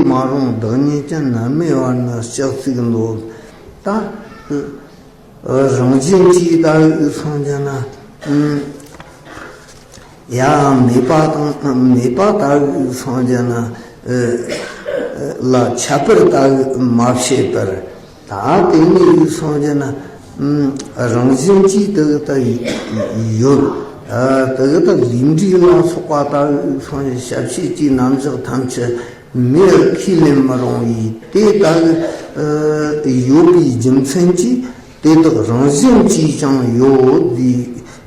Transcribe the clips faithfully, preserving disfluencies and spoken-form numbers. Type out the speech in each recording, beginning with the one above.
མ་རུངས་བདག་ཉིད་ཅན། མནར་མེད་བར་ན་ལྕགས་ཚིག་འདོད། ད། རང་བཞིན་གྱིས་ད་གཟོད་སོང་ཅེ་ན། ཡང་མེད་པ་དང་མེད་པ་ད་གཟོད་སོང་ཅེ་ན། ལ་ཁྱད་པར་ད་མ་བྱེད་པར། ད་དེ་ནས་སོང་ཅེ་ན། རང་བཞིན་གྱིས་དེ་ད་ཡོད། དེ་ད་ལས་འབྲས་ལ་སོགས་པ་ད་སོང་ཅེ་ཞབས་ཕྱི་གྱི་རྣམ་གཞག་ཐམས་ཅད་མེད་ཁས་ལེན་མི་རུང་བས། དེ་ལྟ་བུ་ཡོད་པའི་རྒྱུ་མཚན་གྱིས་དེ་དག་རང་བཞིན་གྱིས་ཀྱང་ཡོད་དེ།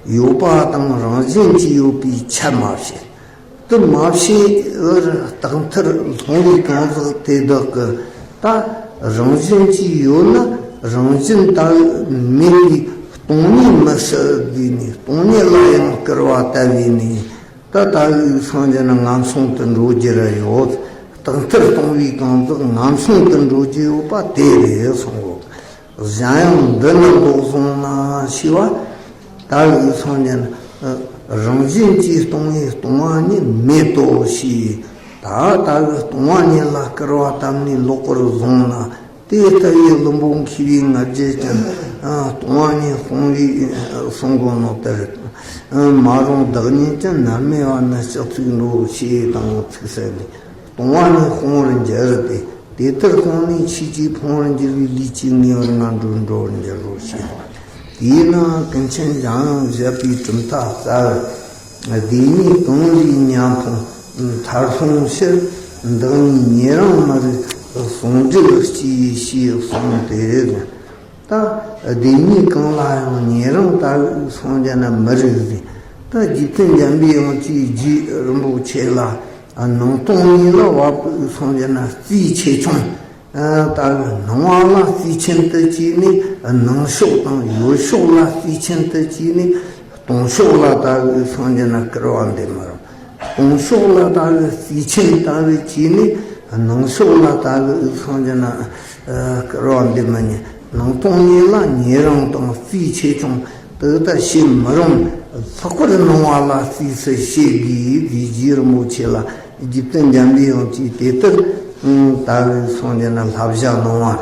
ཡོད་པ་དང་རང་བཞིན་གྱིས་ཡོད་པའི་ཆ་མ་བྱེད། དེ་མ་བྱེད་པར་རྟག་མཐར་ལྷུང་བའི་གང་ཟག་དེ་དག་གིས་ད་རང་བཞིན་གྱིས་ཡོད་ན་རང་བཞིན་ལྟ་བུ་མེད་པའི་སྟོང་ཉིད་མི་སྲིད་དེ་ནས། སྟོང་ཉིད་ལ་ཡང་སྐུར་བ་བཏབ་པས་ནས། ད་ལྟ་བུའི་སངས་རྒྱས་ནི་ངན་སོང་དུ་འགྲོ་རྒྱུ་ར་ཡོད། རྟག་མཐར་ལྟུང་བའི་གང་ཟག་ངན་སོང་དུ་འགྲོ་རྒྱུ་ཡོད་པ་དེ་རེད་གསུངས་གོ། གཞན་ཡང་འདི་ནི་ལོག་གསུངས་ན་ཞེས་པ། ལྟ་བུའི་སངས་རྒྱས་ནི་རང་བཞིན་གྱིས་སྟོང་བས་སྟོང་བ་ཉིད་མེད་དོ་ཞེས། ད་ལྟ་བུའི་སྟོང་བ་ཉིད་ལ་སྐུར་བ་བཏབ་ནས་ལོག་པར་བཟུང་ན། དེ་ལྟ་བུའི་བླུན་པོ་མཁས་པའི་ང་རྒྱལ་ཅན། སྟོང་བ་ཉིད་སྟོང་བས་གསུང་གོ་ནོ་ལྟར། མ་རུངས་བདག་ཉིད་ཅན། མནར་མེད་བར་ན་ལྕགས་ཚིག་འདོད། ཞེས་དང་ཚིག་གསལ་ནས་སྟོང་བ་ཉིད་སྟོང་བར་འགྱུར་ཏེ། དེ་ལྟར་སྟོང་ནས་ཆོས་ཀྱང་སྤོང་བར་འགྱུར་བའི་ལས་ཀྱིས་ངེས་པར་ངན་འགྲོར་འགྲོ་བར་འགྱུར་རོ་ཞེས་པ། དེས་ན་ཀུན་མཁྱེན་འཇམ་དབྱངས་བཞད་པའི་གྲུབ་མཐའ་གསལ། བདེན་གཉིས་གང་ལས་ཉམས་ཕུང་མཐར་ལྷུང་ཕྱིར། བདག་ཉིད་ཉེ་རིང་མི་རིགས་ཟུང་འབྲེལ་གྱིས་ཞེས་གསུངས་ཏེ། ད་བདེན་གཉིས་གང་ལ་ཡང་ཉེ་རིང་ལྟ་བུའི་སངས་རྒྱས་ནི་མི་རིགས་ཟིན། ད་རྗེ་བཙུན་འཇམ་པའི་དབྱངས་ཀྱིས་རྗེ་རིན་པོ་ཆེ་ལ་སྣང་སྟོང་ཉིད་ལ་བབ་པའི་སངས་རྒྱས་ནི་རྩིས་ཆེ་ཆུང་ལྟ་བུའི་སྣང་བ་ལ་རྩིས་ཆེན་དུ་བྱས་ནས། སྣང་ཕྱོགས་དང་ཡོད་ཕྱོགས་ལ་རྩིས་ཆེན་དུ་བྱས་ནས། སྟོང་ཕྱོགས་ལ་ལྟ་བུའི་སངས་རྒྱས་ནི་སྐུར་བ་འདེབས་མི་རུང་། སྟོང་ཕྱོགས་ལ་ལྟ་བུའི་རྩིས་ཆེན་ལྟ་བུ་བྱས་ནས། སྣང་ཕྱོགས་ལ་ལྟ་བུའི་སངས་རྒྱས་ནི་སྐུར་བ་འདེབས་མི་ཉན། སྣང་སྟོང་ཉིད་ལ་ཉེ་རིང་དང་རྩིས་ཆེ་ཆུང་དེ་ལྟར་བྱེད་མི་རུང་། ལྷག་པར་སྣང་བ་ལ་རྩིས་སུ་བྱེད་དགོས་ཟེར་རྗེ་རིན་པོ་ཆེ་ལ་རྗེ་བཙུན་འཇམ་པའི་དབྱངས་ཀྱིས་དེ་ལྟར་ལྟ་བུའི་སངས་རྒྱས་ནི་བསླབ་བྱ་གནང་བ་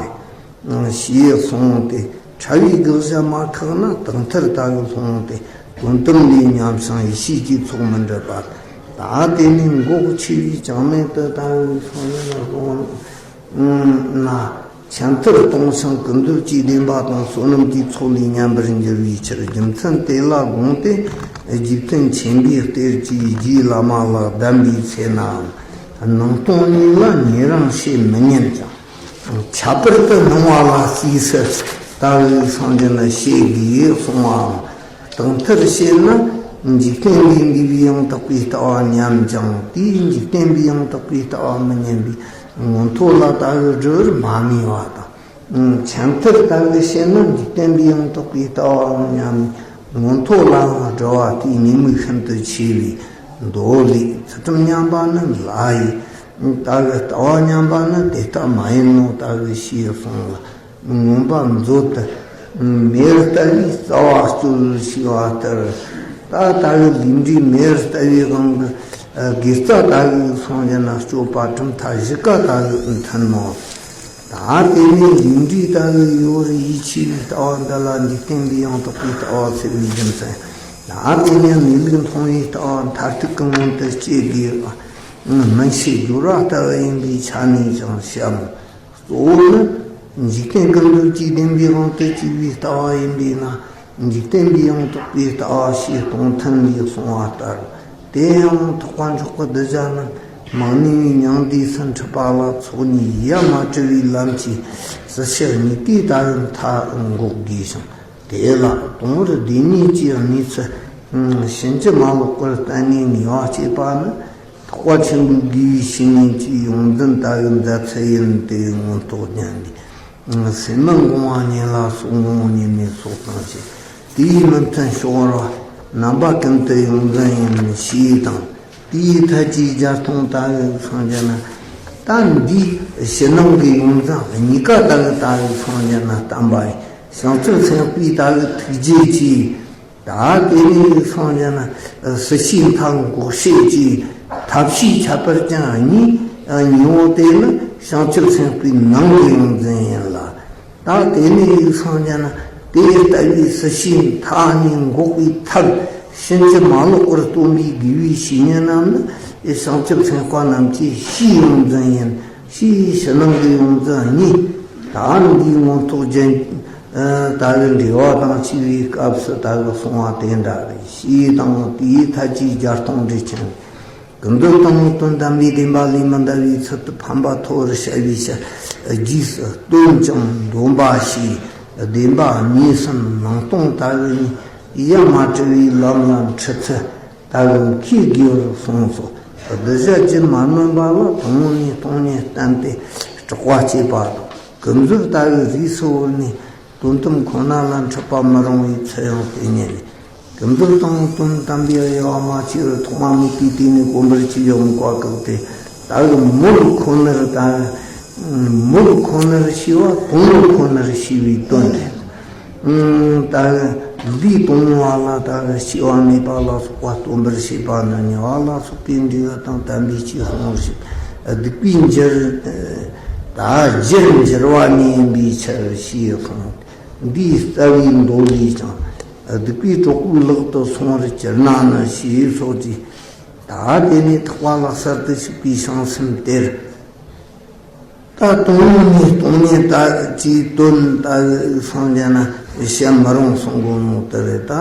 རེད། ཞེས་གསུངས་ཏེ། ཕྲ་བའི་དགག་བྱ་མ་ཁག་ན་དག་མཐར་ལྟ་བུ་ལྷུང་སྟེ། དོན་དམ་ལས་ཉམས་ཤིང་ཡེ་ཤེས་ཀྱི་ཚོགས་མི་འདྲ་བ། ད་དེ་ནས་འགོག་ཆེ་བའི་ཅང་མེད་དུ་ལྟ་བུ་ལྷུང་ན། ཆད་མཐར་ལྟུང་ཞིང་ཀུན་རྫོབ་ཀྱི་བདེན་པ་དང་བསོད་ནམས་ཀྱི་ཚོགས་ལས་ཉམས་པར་འགྱུར་བའི་ཕྱིར། རྒྱུ་མཚན་དེ་ལ་དགོངས་ཏེ་རྗེ་བཙུན་ཆེན་པོའི་གཏེར་གྱིས་རྗེ་བླ་མ་ལ་གདམས་པའི་ཚེ་ནའང་། སྣང་སྟོང་ཉིད་ལ་ཉེ་རིང་བྱེད་མི་ཉན་ཅིང་། ཁྱད་པར་དུ་སྣང་བ་ལ་རྩིས་སུ་ལྟ་བུའི་སངས་རྒྱས་ནི་བྱེད་དགོས་གསུངས་པའམ། དང་མཐར་བཤད་ན། འཇིག་རྟེན་ལས་འདས་པའི་ཡང་དག་པའི་ལྟ་བ་ཉམས་ཀྱང་། དེའི་འཇིག་རྟེན་པའི་ཡང་དག་པའི་ལྟ་བ་མི་ཉམས་པའི་མངོན་མཐོ་ལ་ལྟ་བུ་སྒྲུབ་པར་མ་ནུས་པ་དང་། ཆད་མཐར་ལྟ་བུ་བཤད་ན། འཇིག་རྟེན་པའི་ཡང་དག་པའི་ལྟ་བའང་ཉམས་ནས། མངོན་མཐོ་ལའང་སྒྲུབ་པ་དེའི་ཉེས་དམིགས་ཤིན་ཏུ་ཆེ་བས། མདོ་ལས། ཚུལ་ཁྲིམས་ཉམས་པ་ནི་ལ་ཡི། ལྟ་བུ་ལྟ་བ་ཉམས་པ་ནི་དེ་ལྟ་མ་ཡིན་ནོ་ལྟ་བུ་ཞེས་གསུངས་ལ། མངོན་པ་མཛོད་དུ་མེ་རི་ལྟ་བུའི་རྩ་བ་རྩོལ་ཞེས་པ་ལྟར། ད་ལྟ་བུའི་ལས་འབྲས་མེ་རི་ལྟ་བུའི་དབང་གིས་དགེ་རྩ་ལྟ་བུའི་སངས་རྒྱས་ན་སྤྱོད་པ་གྲུབ་མཐའ་བཞི་ཀ་ལྟ་བུ་མཐུན་ནོ། ད་དེ་ནས་ལས་འབྲས་ལྟ་བུའི་ཡུལ་བར་ཡིད་ཆེས་པའི་ལྟ་བ་འདི་ལ་འཇིག་རྟེན་པའི་ཡང་དག་པའི་ལྟ་བ་ཟེར་བའི་རྒྱུ་མཚན། ད་དེ་ནས་གནས་ལུགས་མཐོང་བའི་ལྟ་བ་མཐར་ཐུག་གི་སྔོན་དུ་སྐྱེ་དགོས་པ། མི་ཤེས་སྦྱོར་བ་ལྟ་བུ་ཡིན་པའི་ཆ་ནས་ཀྱང་བཤད་མོད། གཙོ་བོ་ནི། འཇིག་རྟེན་ཀུན་རྫོབ་ཀྱི་བདེན་པའི་དབང་དུ་བྱས་པའི་ལྟ་བ་ཡིན་པས་ན། འཇིག་རྟེན་པའི་ཡང་དག་པའི་ལྟ་བ་ཞེས་སྟོང་ཐུན་ལས་གསུངས་པ་ལྟར། དེ་ཡང་ཐེག་པ་མཆོག་གི་གདུལ་བྱ་རྣམས་མ་ནུས་པའི་མྱང་འདས་སུ་འཁྲིད་པ་ལ་ཚོགས་གཉིས་ཡ་མ་བྲལ་བའི་ལམ་གྱི་ཟུར་ཕྱོགས་གཉིས་ཀའི་ལྟ་བུ་མཐའ་འགོག་དགོས་ཤིང་། དེ་ལ་དོན་དམ་བདེན་གཉིས་ཀྱི་གནས་ཚུལ་ཕྱིན་ཅི་མ་ལོག་པར་བསྟན་ནས་ངེས་པ་སྐྱེད་པ་ནི། ཐེག་པ་ཆེན་པོའི་དགེ་བའི་བཤེས་གཉེན་གྱི་ཡོངས་འཛིན་ལྟ་བུའི་མཛད་ཚུལ་ཡིན་ཏེ། མངོན་རྟོགས་ཉན་ལས་སེམས་མི་འགོང་བ་ཉིད་ལ་སོགས་ངོ་བོ་ཉིད་མེད་སོགས་དང་བཅས། དེའི་མི་མཐུན་ཕྱོགས་རྣམ་པ་ཀུན་ཏུ་ཡོངས་འཛིན་ཡིན་ཞེས་དང་། དེའི་ཐད་ཀྱི་རྒྱ་མཐོང་ལྟ་བུའི་སངས་རྒྱས་ན། ད་འདིའི་ཕྱི་ནང་གི་ཡོངས་འཛིན་གཉིས་ཀ་ལྟ་བུ་ལྟ་བུའི་སངས་རྒྱས་ན་བསྟན་པ་ཡིན། བྱང་ཆུབ་སེམས་དཔའི་ལྟ་བུ་ཐུགས་རྗེ་གྱིས། ད་དེ་ནས་སངས་རྒྱས་ན་སྲིད་ཞིའི་མཐའ་འགོག་བྱེད་ཀྱི་ཐབས་ཤེས་ཁྱད་པར་ཅན་གཉིས། ཉིན་མོ་དེ་ནི་བྱང་ཆུབ་སེམས་དཔའི་ནང་གི་ཡོངས་འཛིན་ཡིན་ལ། ད་དེ་ནས་ཡུག་སངས་རྒྱ་ན་དེ་ལྟ་བུའི་སྲིད་ཞིའི་མཐའ་གཉིས་འགོག་པའི་ཐབས། ཕྱིན་ཅི་མ་ལོག་པར་སྟོན་པའི་དགེ་བའི་བཤེས་གཉེན་རྣམས་ནི་བྱང་ཆུབ་སེམས་དཔའ་རྣམས་ཀྱི་ཕྱིའི་ཡོངས་འཛིན་ཡིན། ཕྱིའི་ཕྱི་ནང་གི་ཡོངས་འཛིན་གཉིས། ད་འདིའི་མངོན་རྟོགས་རྒྱན་ད་གི་འགྲེལ་བ་དང་བཅས་པའི་སྐབས་སུ་ད་གི་གསུངས་པ་དེ་འདྲ་རེད། ཞེས་དང་དེའི་ཐད་ཀྱི་རྒྱ་སྟོང་འགྲེལ་ཆེན། ཀུན་རྫོབ་དང་དོན་དམ་པའི་བདེན་པ་ལས་མི་འདའ་བའི་ཚུལ་དུ་ཕན་པ་ཐོབ་པར་བྱ་བའི་ཕྱིར་རྗེས་སུ་སྟོན་ཅིང་འདོམས་པ་ཞེས་བདེན་པ་གཉིས་གསུམ་ནང་སྟོང་ལྟ་བུ་ནི་ཡ་མ་བྲལ་བའི་ལམ་ལ་འཁྲིད་ཚུལ་ལྟ་བུ་མཁས་དགོས་པར་གསུངས་སོ། གདུལ་བྱ་རྒྱུད་མ་ནོན་པ་ལ་དང་པོ་ནས་སྟོང་ཉིད་བསྟན་ཏེ་སྐྲག་པ་སྐྱེས་པ་དང་། ཀུན་རྫོབ་ལྟ་བུའི་རིས་སུ་བོར་ནས་དོན་དམ་ཁོ་ན་ལ་འཁྲིད་པ་མི་རུང་བའི་ཚུལ་ཡང་དེ་ཉིད་ལས། ཀུན་རྫོབ་དང་དོན་དམ་པའི་དབྱེ་བ་མ་ཕྱེ་བར་ཐོག་མ་མེད་པའི་དུས་ནས་གོམས་པར་བྱས་ཡོད་མི་བཀག་སྟེ། ད་གི་མོལ་ཁོ་ནར་ད་མོལ་ཁོ་ནར་ཤེས་པ་དང་པོ་ཁོ་ནར་ཤེས་པའི་དོན་རེད། ད་གི་འདིའི་དང་པོ་བ་ལ་ད་གི་སྐྱེ་བ་མེད་པ་ལ་སོགས་པ་སྟོན་པར་བྱེད་པ་ནི་ཉེ་བ་ལ་སོགས་པའི་འབྲས་བུ་དང་ལྡན་པའི་ཕྱིར་གསུངས་ཤིང་། སྡིག་པའི་འགྱུར་ད་རྒྱུར་འགྱུར་བ་ཉིད་ཡིན་པའི་ཕྱིར་ཞེས་གསུངས། འདིའི་རྩ་བའི་མདོ་ལས་ཀྱང་། སྡིག་པའི་གྲོགས་པོའི་ལག་ཏུ་སོང་བར་གྱུར་ན་ནི་ཞེས་སོགས་ཀྱིས། ད་དེ་ནས་ཐེག་པ་ལ་གསར་དུ་ཞུགས་པའི་བྱང་སེམས་དེར། ད་དང་པོ་ནས་སྟོང་ཉིད་ལྟ་ཅིའི་དོན་ལྟ་བུ་སངས་རྒྱས་ན་བཤད་མི་རུང་གསུང་གོ་ནོ་དེ་རེད། ད་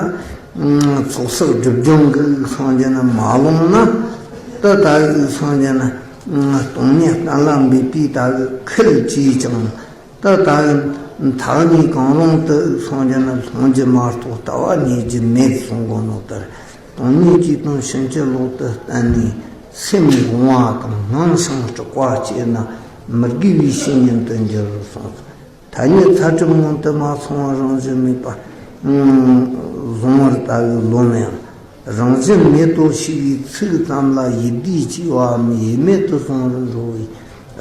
ཚོགས་བསགས་སྒྲིབ་སྦྱོང་གི་སངས་རྒྱས་ན་མ་ལོངས་ན། ད་ལྟ་བུ་སངས་རྒྱས་ན་སྟོང་ཉིད་གཏན་ལ་འབེབས་པའི་ལྟ་བུ་ཁུལ་གྱིས་ཀྱང་། ད་ལྟ་མཐའ་གཉིས་གང་རུང་དུ་སངས་རྒྱས་ན་ལྷུང་རྒྱུ་མ་གཏོགས་ལྟ་བ་རྙེད་རྒྱུ་མེད་གསུང་གོ་ནོ་ལྟར། སྟོང་ཉིད་ཀྱི་དོན་ཕྱིན་ཅི་ལོག་ཏུ་བསྟན་ནས་སེམས་དགོངས་པ་དང་སྣང་ཞིང་སྐྲག་པ་སྐྱེས་ན་མི་དགེ་བའི་བཤེས་གཉེན་དུ་འགྱུར་རོ་གསུངས། ཐ་སྙད་ཚད་གྲུབ་མངོན་དུ་མ་སོང་བར་རང་བཞིན་མེད་པ་བཟུང་བར་ལྟ་བུའི་ལམ་ཡང་། རང་བཞིན་མེད་དོ་ཞེས་པའི་ཚིག་ཙམ་ལ་ཡིད་བདེ་སྐྱེ་བའམ་ཡིད་མེད་དུ་སོང་བར་འགྲོ་བས།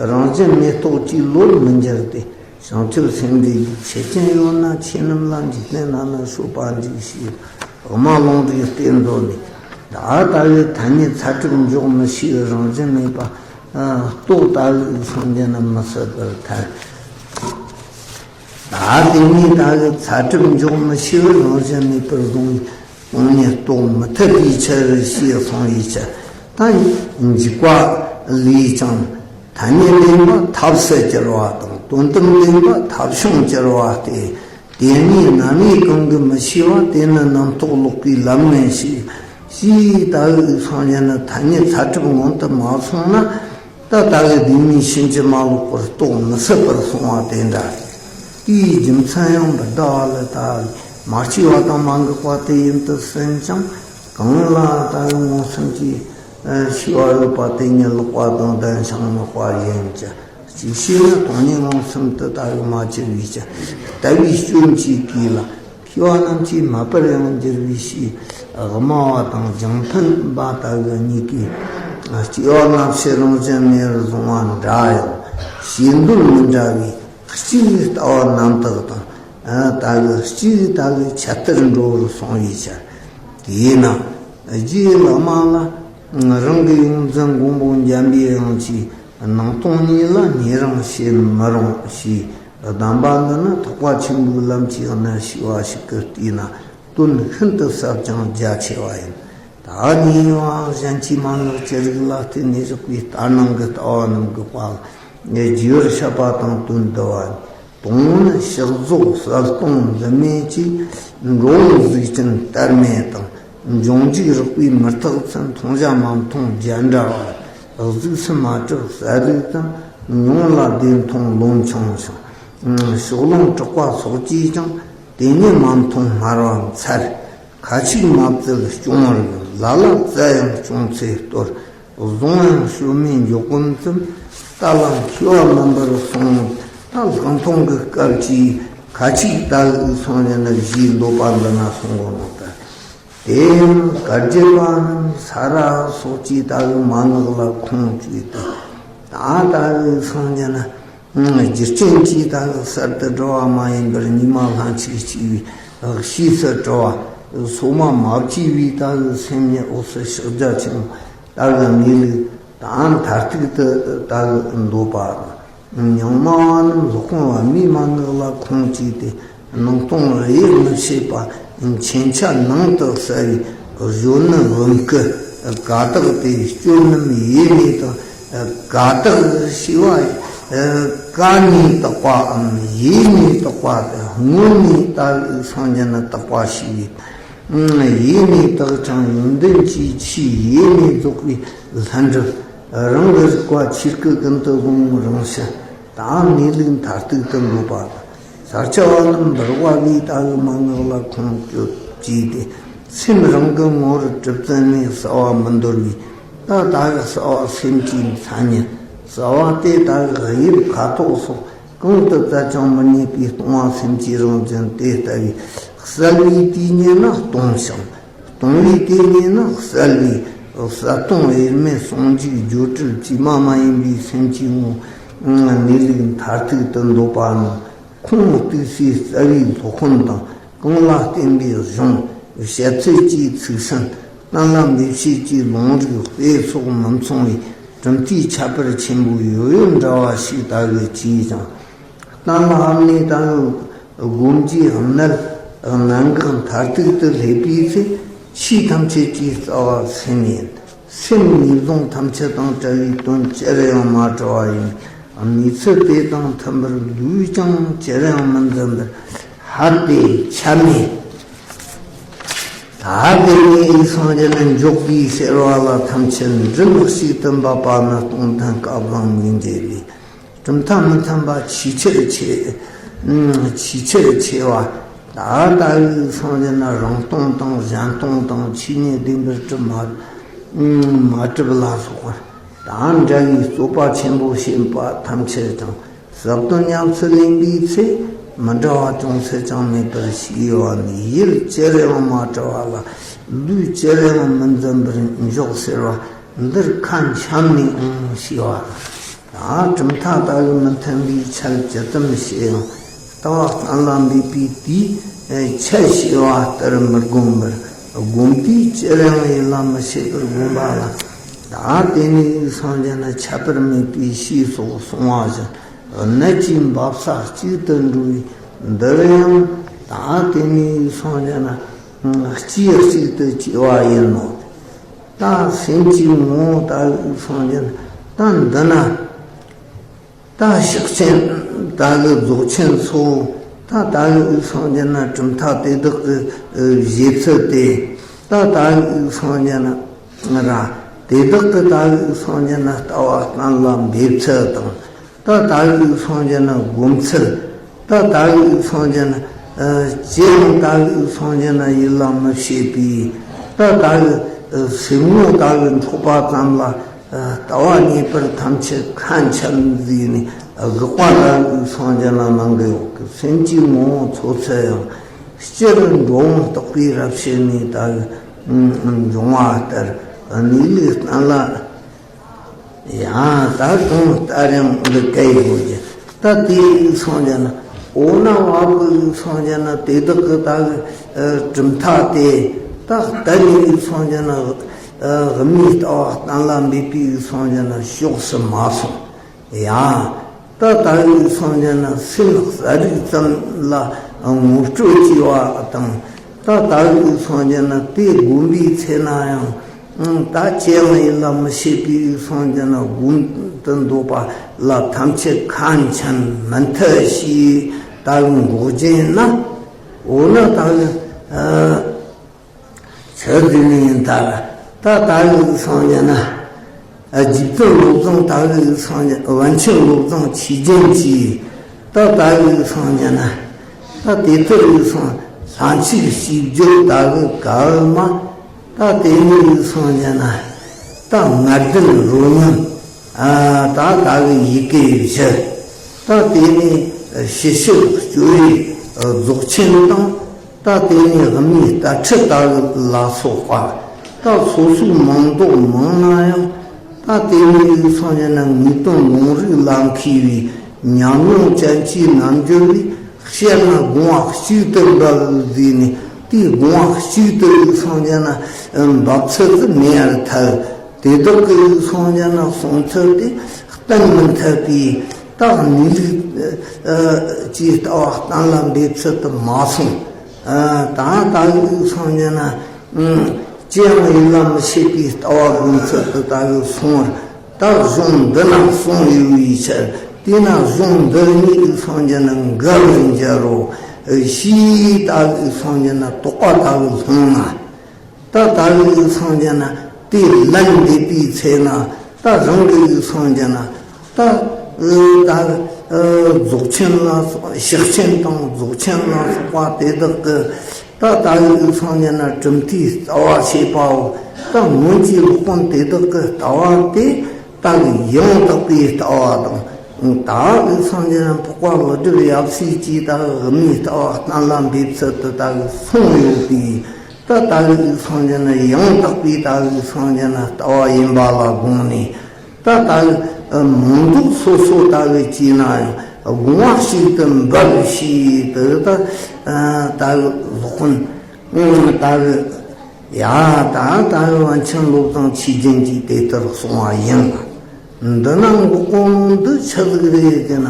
རང་བཞིན་མེད་རྟོགས་ཀྱི་བློར་མི་འགྱུར་ཏེ། བྱང་ཆུབ་སེམས་འདི་ཡིས་ཆེ་ཆེན་ཡོད་ན་ཆོས་རྣམས་ལ། འཇིག་རྟེན་ན་ནི་སྲོད་པ་འཇིག་ཞེས། དབུ་མ་ལུང་རིགས་གཏེར་མཛོད་ནས། ད་ལྟ་བའི་ཐ་སྙད་ཚད་གྲུབ་འཇོག་མི་ཤེས་པའི་རང་བཞིན་མེད་པ་རྟོགས་ལྟ་བུའི་སངས་རྒྱས་རྣམས་མི་སྲིད་པར་ཐལ། ད་དེ་ནས་ད་གི་ཚད་གྲུབ་འཇོག་མི་ཤེས་པར་རང་བཞིན་མེད་པར་བཟུང་བའི་སྟོང་ཉིད་རྟོགས་མི་ཐུབ་པའི་ཕྱིར་ཞེས་གསུངས་པའི་ཕྱིར། ད་འཇུག་པ་ལས་ཀྱང་ཐ་སྙད་བདེན་པ་ཐབས་སུ་གྱུར་པ་དང་དོན་དམ་བདེན་པ་ཐབས་བྱུང་གྱུར་པ་སྟེ། དེ་གཉིས་རྣམ་དབྱེ་གང་གིས་མི་ཤེས་པ་དེ་ནི་རྣམ་རྟོག་ལོག་པའི་ལམ་ངན་ཞིག་ཞེས་ལྟ་བུའི་སངས་རྒྱས་ནི་ཐ་སྙད་ཚད་གྲུབ་མངོན་དུ་མ་སོང་ན། ད་ལྟ་བུའི་བདེན་གཉིས་ཕྱིན་ཅི་མ་ལོག་པར་རྟོགས་མི་སྲིད་པར་སོང་བ་དེ་འདྲ། དེའི་རྒྱུ་མཚན་ཡང་མི་འདའ་བ་ལ་ལྟ་བུའི་མ་སྐྱེས་པ་དང་མ་འགགས་པ་དེ་ཡིན་དུ་ཟིན་ཅིང་། གང་ལ་ལྟ་བུའི་མངོན་སུམ་གྱི་ཤེས་པ་ཡོད་པ་དེ་ཉིད་ལོག་པ་དང་ལྡན་ཞིང་མི་དཔའ་ཡིན་གྱི། ཅིག་ཤེས་ན་སྟོང་ཉིད་མངོན་སུམ་དུ་ལྟ་བུའི་མ་གྱུར་པའི་ཕྱིར། ལྟ་བུའི་སྐྱོན་གྱིས་གོས་ལ། མཁས་པ་རྣམས་ཀྱིས་མ་པར་ཡང་འགྱུར་བའི་ཕྱིར། དབུ་མ་པ་དང་རྒྱང་འཕེན་པ་ལྟ་བུ་གཉིས་ཀས་སྐྱེ་བ་སྔ་ཕྱི་རང་བཞིན་མེད་པར་བཟུང་བ་འདྲ་ཡང་ཞེ་འདོད་མི་འདྲ་བས། གཅིག་ལྟ་བ་རྣམ་དག་དང་། ལྟ་བུ་གཅིག་ལྟ་བུའི་ཆ་ལྟར་འགྲོ་བར་གསུངས་པའི་ཕྱིར། དེས་ན་རྗེ་བླ་མ་ལ་རང་གི་ཡོངས་འཛིན་མགོན་པོ་འཇམ་པའི་དབྱངས་ཀྱིས་སྣང་སྟོང་གཉིས་ལ་ཉེ་རིང་བྱེད་མི་རུང་ཞེས་གདམས་པ་འདི་ནི་ཐེག་པ་ཆེན་པོའི་ལམ་གྱི་གནད་ཤེས་པ་ཞིག་གིས་བལྟས་ན་དོན་ཤིན་ཏུ་ཟབ་ཅིང་རྒྱ་ཆེ་བ་ཡིན། ད་ཉེ་བའང་གཞན་གྱིས་མན་ངག་ཅི་རིགས་ལ་བརྟེན་ནས་བཞག་པའི་ལྟར་སྣང་གི་ལྟ་བ་རྣམས་ཀྱི་དཔལ་རྒྱས་པར་བཤད་པ་དང་དོན་བསྡུ་བ་ཡིན། དང་པོ་ནི་ཕྱག་རྫོགས་གསལ་སྟོང་འཛིན་མེད་ཀྱི་འགྲོ་འོང་གཟུགས་ཅན་བལྟར་མེད་དང་། འབྱུང་འཇུག་རགས་པའི་མུ་སྟེགས་ཚོས་མཐོང་བྱ་མ་མཐོང་རྒྱན་འདྲ་བ། གཟུགས་སུ་མ་གྲུབ་གསལ་རིག་ཙམ་མྱོང་ལ་བདེན་མཐོང་ལོ་ཆུང་ཞིང་། ཕྱོགས་ལྷུང་དྲེགས་པ་སོགས་ཀྱིས་ཀྱང་དེ་ཉིད་མ་མཐོང་སྨྲ་བ་འཚལ། ཁ་ཅིག་མ་བཙལ་སྐྱོང་བར་ཡོང་། ལ་ལ་བཙལ་ཡང་སྐྱོང་ཚེ་སྟོར། བཟུང་ཡང་ཞོལ་མེད་འཇོག་གོམས་ཙམ། ལྟ་ལ་མཁས་པ་མིན་པར་གསུངས། ད་ལྷག་མཐོང་གི་སྐབས་ཀྱི་ཁ་ཅིག་ལྟ་བུའི་སངས་རྒྱས་ནི་ཞེས་འདོད་པ་འདི་ན་གསུང་གོ་ནོ་ལྟར། དེ་ཡང་བཀའ་བརྒྱུད་པ་རྣམས་ས་ར་སོགས་ཀྱི་ལྟ་བུའི་མན་ངག་ལ་ཁུངས་བཅོལ་ཏེ། ད་ལྟ་བུའི་སངས་རྒྱས་ནི། རྒྱུ་རྐྱེན་གྱིས་ད་གི་གསར་དུ་འགྲོ་བ་མ་ཡིན་པར་ཉི་མ་ལྷན་ཅིག་སྐྱེས་པའི་ཕྱིས་སུ་གྲུབ་པ། སོ་མ་མ་སྐྱེས་པའི་ད་གི་སེམས་ཉིད་འོད་གསལ་ཕྱག་རྒྱ་ཆེན་པོ་ད་གི་གནས་ལུགས་ ད་མཐར་ཐུག་ཏུ་ད་འདོད་པ། ཉང་མ་བ་རྣམས་སློབ་དཔོན་པདྨའི་མན་ངག་ལ་ཁུངས་བཅོལ་ཏེ། སྣང་སྟོང་དབྱེར་མི་ཕྱེད་པ་མཁྱེན་ཆ་ནང་དུ་གསལ་བའི་གཞོན་ནུ་བུམ་སྐུ་ཀ་དག་དེ་སྐྱོན་རྣམས་ཡེ་ནས་དག། ཀ་དག་ཞེས་པ། ཀ་ནས་དག་པའམ་ཡེ་ནས་དག་པ་སྟེ། སྔོན་ནས་ད་སངས་རྒྱས་ནི་དག་པ་ཞེས་པའི། ཡེ་ནས་དག་ཅིང་ཡོན་ཏན་གྱི་ཆོས་ཡེ་ནས་རྫོགས་པའི་ལྷུན་གྲུབ། རང་གི་རིག་པ་ཆོས་སྐུ་ཀུན་ཏུ་བཟུང་རང་ཕྱིར། ད་གནས་ལུགས་མཐར་ཐུག་ཏུ་འགོད་པ་དང་། ས་སྐྱ་པ་རྣམས་འབུལ་བ་ལས་ད་གི་མན་ངག་ལ་ཁུངས་བཅོལ་བྱས་ཏེ། སེམས་རང་གི་ངོ་བོར་གྲུབ་ཙམ་ནས་གསལ་བ་མི་འདོར་བའི། ད་ད་གི་གསལ་བ་སེམས་ཀྱི་མཚན་ཉིད། གསལ་བ་དེ་ད་གི་དབྱིབས་ཁ་དོག་སོགས་གང་དུ་བཙལ་ཀྱང་མི་རྙེད་པའི་སྟོང་པ་སེམས་ཀྱི་རང་བཞིན་དེ་ལྟ་བུའི་གསལ་བའི་དུས་ཉིད་ནི་སྟོང་ཞིང་། སྟོང་པའི་དུས་ཉིད་ནི་གསལ་བའི་གསལ་སྟོང་དབྱེར་མེད་ཟུང་འཇུག་སྦྱོར་སྒྲུབ་ཇི་མ་མ་ཡིན་པའི་སེམས་ཀྱི་ངོ་བོ་གནས་ལུགས་མཐར་ཐུག་ཏུ་འདོད་པ་རྣམས། ཁུངས་གཏུགས་སའི་རྩ་བའི་སློབ་དཔོན་དང་། གང་ལ་བརྟེན་པའི་གཞུང་བཤད་ཚུལ་གྱི་ཚིག་སྲན། གཏན་ལ་འབེབས་བྱེད་ཀྱི་ལུང་རིགས་དཔེ་སོགས་མི་མཚུངས་པའི་གྲུབ་མཐའི་ཁྱད་པར་ཆེན་པོ་ཡོད་ཡོད་འདྲ་བ་ཞིག་ལྟ་བུ་བྱས་ཀྱང་། གཏན་ལ་དབབ་ནས་ལྟ་བུ་སྒོམ་གྱི་གནད་གནད་འགག་མཐར་ཐུག་ཏུ་སླེབས་པའི་ཚེ། ཆོས་ཐམས་ཅད་ཀྱི་རྩ་བ་སེམས་ཡིན། སེམས་ནས་བཟུང་ཐམས་ཅད་དང་བྲལ་བའི་དོན་ཅིར་ཡང་མ་བྲལ་བ་ཡིན། གནས་ཚུལ་དེ་དང་མཐུན་པར་ལུས་ཀྱང་ཅིར་ཡང་མི་འཛིན་པར་ཧད་དེ་ཆ་མེད། ད་དེ་ནས་སངས་རྒྱས་ལ་འཇོག་པའི་ཟེར་བ་ལ་ཐམས་ཅད་འདྲེན་ལ་གཅིག་ཏུ་འབབ་པ་ནི་སྟོང་ཐུན་སྐབས་ལ་མི་འབྱེད་པའི། གྲུབ་མཐའ་མི་མཐུན་པ་ཆེས་ཆེར་ཆེ། ཆེས་ཆེར་ཆེ་བ། ད་ལྟ་བུའི་སངས་རྒྱས་ན་རང་སྟོང་དང་གཞན་སྟོང་དང་ཆོས་ཉིད་བདེན་པར་གྲུབ་མ་མ་གྲུབ་ལ་སོགས་པ་དང་འདྲ་བའི་རྩོད་པ་ཆེན་པོ་བྱེད་པ་ཐམས་ཅད་ཀྱང་ཟབ་དོན་ཉམས་སུ་ལེན་པའི་ཚེ། མི་འདྲ་བ་ཅུང་ཟད་ཀྱང་མེད་པར་ཤེས་ཡོད་པ་ནི་ཡུལ་ཅིར་ཡང་མ་བྲལ་བ་ལ་ལུས་ཅིར་ཡང་མི་འཛིན་པར་འཇོག་ཟེར་བ་འདིར་ཁ་འཆམ་ནས་ཨང་ཞེས་པ། ད་གྲུབ་མཐའ་ལྟ་བུ་མི་མཐུན་པའི་ཆ་ཇི་ཙམ་བྱེད་ཡང་ལྟ་བ་གཏན་ལ་འབེབས་པའི་དུས་ཆད་ཞེས་པ་ལྟར་མི་བསྒོམ་པར་བསྒོམ་དུས་ཅིར་ཡང་ཡིད་ལ་མི་བྱེད་པར་བསྒོམ་པ་ལ། ད་དེ་ནས་སངས་རྒྱས་ན་ཁྱད་པར་མེད་པའི་ཞེས་སོགས་གསུངས་པ་བཞིན་གནད་ཀྱི་འབབ་ས་གཅིག་ཏུ་འགྲོ་བའི་འདིར་ཡང་ད་དེ་ནས་སངས་རྒྱས་ན་སྤྱིའི་གཅིག་ཏུ་སྐྱེ་བ་ཡིན་ནོ། ད་སེམས་ཀྱི་ངོ་བོ་ལྟ་བུའི་སངས་རྒྱས་ན་ད་འདི་ན། ད་ཕྱག་ཆེན་ལྟ་བུ་རྫོགས་ཆེན་སོགས་ད་ལྟ་བུའི་སངས་རྒྱས་ན་གྲུབ་མཐའ་དེ་དག་གི་བཞེད་ཚུལ་དེ། ད་ལྟ་བུའི་སངས་རྒྱས་ན་ར། དེ་དག་གི་ལྟ་བུའི་སངས་རྒྱས་ན་ལྟ་བ་གཏན་ལ་འབེབས་ཚུལ་དང་། ད་ལྟ་བུའི་སངས་རྒྱས་ན་སྒོམ་ཚུལ། ད་ལྟ་བུའི་སངས་རྒྱས་ན། ཨ། ཅི་ཡང་ལྟ་བུའི་སངས་རྒྱས་ན་ཡིད་ལ་མི་བྱེད་པའི། ད་ལྟ་བུའི་སེམས་ངོ་ལྟ་བུའི་འཕྲོག་པ་ཙམ་ལ། ལྟ་བ་རྙེད་པར་ཐམས་ཅད་ཁ་འཆམ་བཟོས་ནས་དགག་པ་ལྟ་བུའི་སངས་རྒྱས་ལ་གནང་གི་ཡོད་ཀི། སེམས་ཀྱི་ངོ་བོ་འཚོལ་ཚུལ་ཡང་སྤྱིར་འགྲོ་འོང་རྟོག་པའི་རབ་བྱེད་ནས་ལྟ་བུའི་འབྱུང་བ་ལྟར་གནས་ལུགས་གཏན་ལ། ཡང་ད་གང་ལྟར་ཡང་འདི་སྐད་ཡོད་ཀྱི། ད་དེའི་སངས་རྒྱས་ན། འོ་ན་བ་གི་སངས་རྒྱས་ན་དེ་དག་གི་ད་གི་གྲུབ་མཐའ་དེ། ད་ལྟ་ནས་སངས་རྒྱས་ན་དབུ་མའི་ལྟ་བ་གཏན་ལ་འབེབས་པའི་སངས་རྒྱས་ན་ཕྱོགས་སུ་མ་སོང་། ཡང་ད་ལྟ་བུའི་སངས་རྒྱས་ན་སེམས་གསལ་རིག་ཙམ་ལ་ངོ་སྤྲོད་བྱས་པ་དང་། ད་ལྟ་བུའི་སངས་རྒྱས་ན་དེ་བསྒོམ་པའི་ཚེ་ན་ཡང་ད་ཅི་ཡང་ཡིད་ལ་མི་བྱེད་པའི་སངས་རྒྱས་ན་བསྒོམ་དུ་འདོད་པ་ལ་ཐམས་ཅད་ཁ་འཆམ་མི་མཐུན་ཞེས་ལྟ་བུ་འགོག་བྱེད་ན། འོ་ན་ད་གི། ཆོས་འདི་ནི་ཡིན་ལྟར། ད་ལྟ་བུའི་སངས་རྒྱས་ན། རྗེ་བཙུན་བློ་བཟང་ལྟ་བུའི་སངས་རྒྱས། པཎ་ཆེན་བློ་བཟང་ཆོས་རྒྱན་གྱིས། ད་ལྟ་བུའི་སངས་རྒྱས་ན། ད་དེ་ལྟར་བའི་སངས། ལྷ་མཆོག་ཞེས་བརྗོད་ལྟ་བུའི་ག་བུ་མ། ད་དེ་ནས་བའི་སངས་རྒྱས་ན། ད་ལྔ་ལྡན་རོ་མཉམ། ཨ། ད་ལྟ་བུའི་ཡི་གེ་བཞི། ད་དེ་ནས་ཕྱི་ཕྱིར་སྐྱོ་བའི་རྫོགས་ཆེན་དང་། ད་དེ་ནས་དབུ་མའི་ལྟ་ཁྲིད་ལྟ་བུ་ལ་སོགས་པ། ད་སོ་སོའི་མིང་འདོགས་མང་ན་ཡང་། ད་དེ་ནས་སངས་རྒྱས་ན་ངེས་དོན་ལུང་རིགས་ལ་མཁས་པའི་ཉམས་མྱོང་ཅན་གྱི་རྣལ་འབྱོར་པས་བཤད་ན་དགོངས་པ་གཅིག་ཏུ་འབབ་བཟླས་ནས། དེའི་དགོངས་པ་གཅིག་ཏུ་སངས་རྒྱས་ན་འབབ་ཚུལ་དུ་མེད་པར་ཐལ། དེ་དག་གི་སངས་རྒྱས་ན་གསུང་ཚུལ་དེ་གཏན་མི་འཐད་པའི་ད་གནས་ལུགས་ཀྱི་ལྟ་བ་གཏན་ལ་འབེབས་ཚུལ་དུ་མ་སོང་། ད་ལྟ་གི་སངས་རྒྱས་ན་ཅི་ཡང་ཡིད་ལ་མི་བྱེད་པའི་ལྟ་བ་སྒོམ་ཚུལ་དུ་ད་གི་སོང་བར། ད་གཞུང་འདི་ན་གསུངས་ཡོད་པའི་ཕྱིར། དེས་ན་གཞུང་འདི་གཉིས་སངས་རྒྱས་ན་འགལ་བར་འགྱུར་རོ་ཞེས་ད་གི་སངས་རྒྱས་ན་དོགས་པ་ད་གི་སློང་ན། ད་ད་གི་སངས་རྒྱས་ན་དེ་ལན་འདེབས་པའི་ཚེ་ན་ད་རང་གི་སངས་རྒྱས་ན་ད་ད་རྫོགས་ཆེན་ལ་སོགས་ཕྱག་ཆེན་དང་རྫོགས་ཆེན་ལ་སོགས་པ་དེ་དག་གི་ད་ད་གི་སངས་རྒྱས་ན་གྲུབ་མཐའི་ལྟ་བ་བྱེད་པའོ། ད་སྔོན་གྱི་སློབ་དཔོན་དེ་དག་གི་ལྟ་བ་དེ་ད་གི་ཡང་དག་པའི་ལྟ་བ་དང་། ད་གི་སངས་རྒྱས་ན་འཕགས་པ་ཀླུ་སྒྲུབ་ཡབ་སྲས་ཀྱིས་ད་གི་དབུ་མའི་ལྟ་བ་གཏན་ལ་འབེབས་ཚུལ་དུ་ད་གི་གསུངས་ཡོད་པའི། ད་ད་གི་སངས་རྒྱས་ན་ཡང་དག་པའི་ད་གི་སངས་རྒྱས་ན་ལྟ་བ་ཡིན་པ་ལ་དགོངས་ནས། ད་ད་གི་མིང་འདོགས་སོ་སོ་ད་གི་བྱས་ན་ཡང་དགོངས་པ་ཞིག་ཏུ་འབབ་ཞེས་དུ་ད་ད་གི་སློབ་དཔོན་ད་གི་ཡ་ད་ད་གི་པཎ་ཆེན་བློ་བཟང་ཆོས་རྒྱན་གྱིས་དེ་ལྟར་གསུངས་པ་ཡིན། འདི་ན་འགོག་གོ་ནོ་འདི་ཆི་ཟིག་རེད་ཟེར་ན།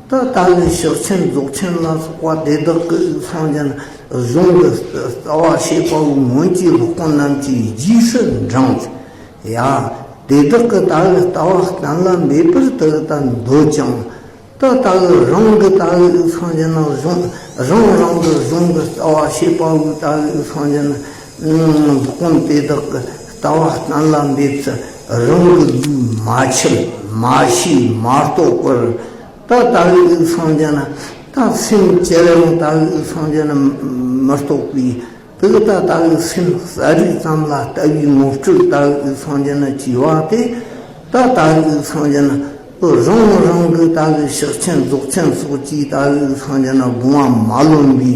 ད་ད་གི་ཕྱག་ཆེན་རྫོགས་ཆེན་ལ་སོགས་པ་དེ་དག་གི་སངས་རྒྱས་ན་གཞུང་གི་ལྟ་བ་བྱེད་པ་བོ་སྔོན་གྱི་སློབ་དཔོན་རྣམས་ཀྱིས་རྗེས་སུ་འབྲངས། ཡ། དེ་དག་གི་ད་གི་ལྟ་བ་གཏན་ལ་འབེབས་པར་དུ་ད་འདོད་ཀྱང་། ད་ད་གི་རང་གི་ད་གི་སངས་རྒྱས་ན་གཞུང་རང་རང་གི་གཞུང་གི་ལྟ་བ་བྱེད་པ་བོ་ད་གི་སངས་རྒྱས་ན་སློབ་དཔོན་དེ་དག་གི་ལྟ་བ་གཏན་ལ་འབེབས་ཚུལ་རང་གི་ལུས་མ་ཁྱབ་མ་ཤེས་མ་རྟོགས་པར། ད་ད་གི་སངས་རྒྱས་ན་ད་སེམས་ཅི་ཡང་ད་གི་སངས་རྒྱས་ན་མི་རྟོགས་པའི་དེ་གི་ད་ད་གི་སེམས་གསལ་རིག་ཙམ་ལ་ལྟ་བའི་ངོ་སྤྲོད་ད་གི་སངས་རྒྱས་ན་བྱས་པ་དེ། ད་ད་གི་སངས་རྒྱས་ན་རང་རང་གི་ད་གི་ཕྱག་ཆེན་རྫོགས་ཆེན་སོགས་ཀྱིས་ད་གི་སངས་རྒྱས་ན་དགོངས་པ་མ་ལོན་པའི།